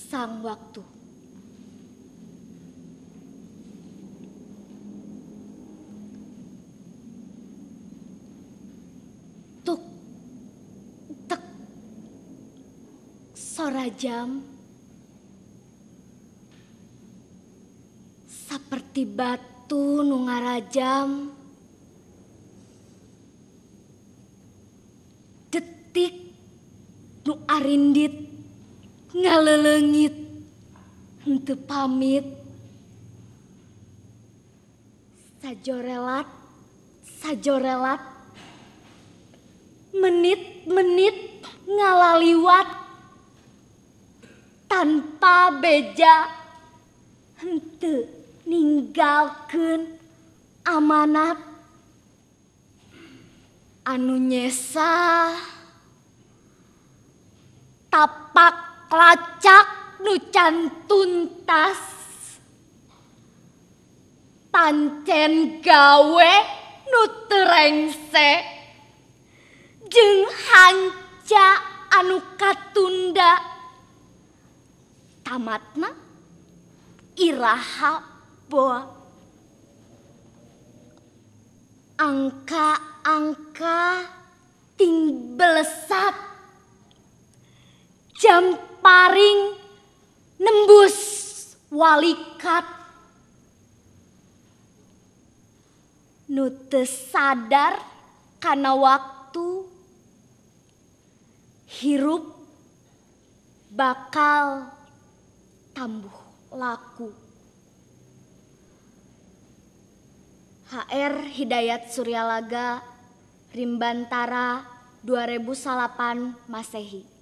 Sang waktu. Tuk tek sora jam saperti batu nu ngarajam, detik nu arindit ngaleleungit henteu pamit, sajorelat sajorelat, menit-menit ngalaliwat tanpa beja henteu ninggalkeun amanat anu nyesa tapak lacak nu can tuntas, pancen gawe nu teu rengse jeung hanca anu katunda, tamatna iraha boa. Angka-angka ting belesat, jam paring nembus walikat, nu teu sadar kana waktu hirup bakal tambuh laku. HR Hidayat Suryalaga, Rimbantara 2008 Masehi.